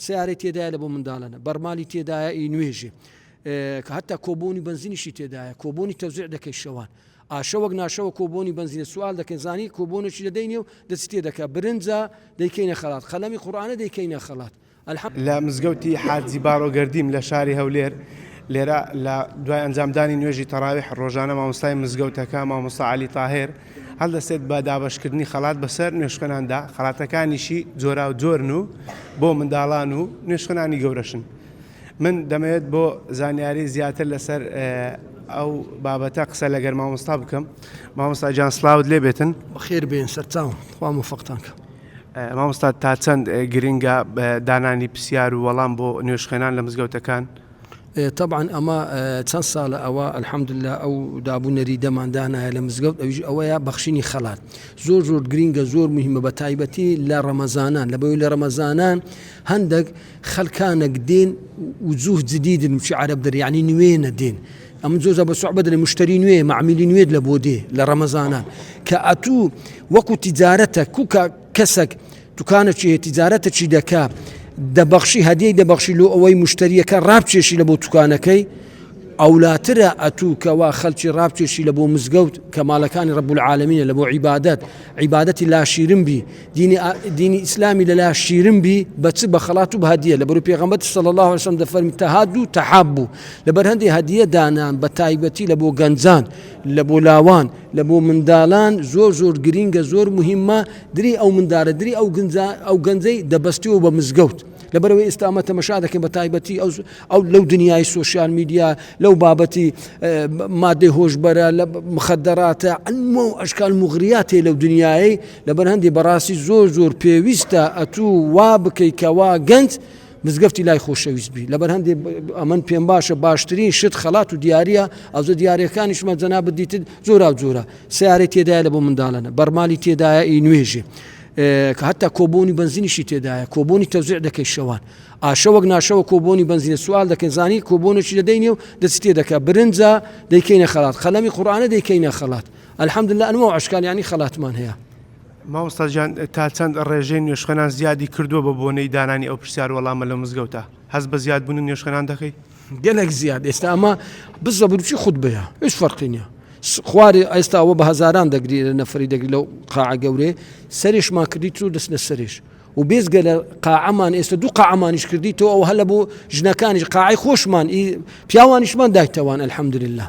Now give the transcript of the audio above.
سیارەی تێدایە لە بۆ منداڵەنە بەرمالی تێدایە ئی نوێژێ کە هەتا کۆبۆنی بەنزینیشی تێدایە کۆبۆنی تەوزیع دەکەی شەوان ئاشەوەک ناشەوە کۆبۆنی بەنزینە سوال دەکەین زانی کۆبۆنێکی دەدەینێ و دەچی تێ دەکا برنجە دەیکەینە خەڵات قەلەمی قورئانە دەیکەینە خەڵات الحمد. لە مزگەوتی حاجی باڕۆگەردیم لە شاری هەولێر، لێرە لە دوای ئەنجامدانی نوێژی تەڕاویح ڕۆژانە مامۆستای مزگەوتەکە مامۆستا عەلی تاهێر هەڵدەستێت بە دابەشکردنی خەڵات بەسەر نوێژخوێناندا، خەڵاتەکانیشی جۆراوجۆرن و بۆ منداڵان و نوێژخوێنانی گەورەشن. من دەمەوێت بۆ زانیاری زیاتر لەسەر ئەو بابەتە قسە لەگەر مامۆستا بکەم. مامۆستا گیان سڵاوت لێ بێتن. بەخێر بێن سەرچاوم خوا مۆفەقتان کە. مامۆستا تا چەند گرنگە دانانی پرسیار و وەڵام بۆ نوێژخوێنان لە مزگەوتەکان؟ تەبعەن ئەمە چەند ساڵە ئەوە الحمدللە ئەو دابوو نەریدەمان دانایە لە مزگەوت ئەویش ئەوەیە بەخشینی خەڵات زۆر زۆر گرینگە زۆر مهمە بە تایبەتی لە ڕەمەزانان لە بەوەی لە ڕەمەزانان هەندێک خەلکانەک دێن وجوه جدیدن وچی عەرەب دەرێ یعنی نوێنە دێن ئەمن زۆر جار بە سوعبە دەرێ مشتری نوێ مەعمیلی نوێت لە بۆ دێ لە ڕەمەزانان کە ئەتوو وەکو تیجارەتە کوکە کەسەک دوکانەکی هەیە تیجارەتەکی دەکا دەبەخشی هەدیەی دەبەخشی لۆ ئەوەی مشتریەکە ڕابکێشی لە بۆ دوکانەکەی ئەولاترە ئەتوو کەوا خەلکی ڕابکێشی لە بۆ مزگەوت کە ماڵەکانی رب العالمینە لە بۆ عیبادەت عیبادەتی لا شیرن بی دینی دینی ئیسلامی لە لا شیرن بی بە چ بە خەڵات و بە هەدیە لە بەرو پێغەمبەر صلی الله علیه وسلم دەفەرمی تەهادو تەحابو لەبەر هەندێ هەدیە دانان بە تایبەتی لە بۆ گەنجان لە بۆ لاوان لە بۆ منداڵان زۆر زۆر گرینگە زۆر مهمە دری ئەو مندارە دری ئەو گەنجە ئەو گەنجەی دەبەستیەوە بە مزگەوت لەبەرەوەی ئێستا ئەمە تەمەشا دەکەین بە تایبەتی ئەو ئەو لەو دنیای سۆشیال میدیا لەو بابەتی مادەی هۆشبەرە لە مخدراتە ئەنمە و ئەشکال مغریاتێ لەو دنیای لەبەر هەندی بەڕاستی زۆر زۆر پێویستە ئەتوو وا بکەی کەوا گەنج مزگەفتی لای خۆشەویست بی لەبەر هەندێ ئەمن پێم باشە باشترین شت خەڵات و دیارە ئەوزە دیارەکانیشمە جەنابت دیتت جۆرا و جۆرە سیارەی تێدایە لە بۆ منداڵەنە بەرمالی تێدایە ئی نوێژێ کە هەتا کۆبۆنی بەنزینیشی تێدایە کۆبۆنی تەوزیع دەکەی شەوان ئاشەوەک ناشەوە کۆبۆنی بەنزینە سوال دەکەین زانی کۆبۆنێکی دەدەینێ و دەچی تێ دەکا برنجە دەیکەینە خەڵات قەلەمی قورئانە دەیکەینە خەڵات الحمدلله ئەنوا و ئەشکال یانی خەڵاتمان هەیە. مامۆستا گیان تا چەند ڕێژەی نوێژخوێنان زیادی کردووە بە بۆنەی دانانی ئەو پرسیار وەڵامە لە مزگەوتا؟ هەست بە زیادبوونی نوێژخوێنان دەکەی؟ گەلەک زیاد ئێستا ئەمە بزەبر چی خوتبەیە هیچ فەرقی نییە خوارێ ئێستا ئەوە بە هەزاران دەگری لە نەفەری دەگری لەو قاعە گەورەیە سەرێشمان کردی تو دەچنە سەرێش و بێزگە لە قاعەمان ئێستا دوو قاعەمانیش کردی تۆ ئەو هەلە بۆ ژنەکانیش قاعی خۆشمان پیاوانیشمان دایتەوان الحمدلله.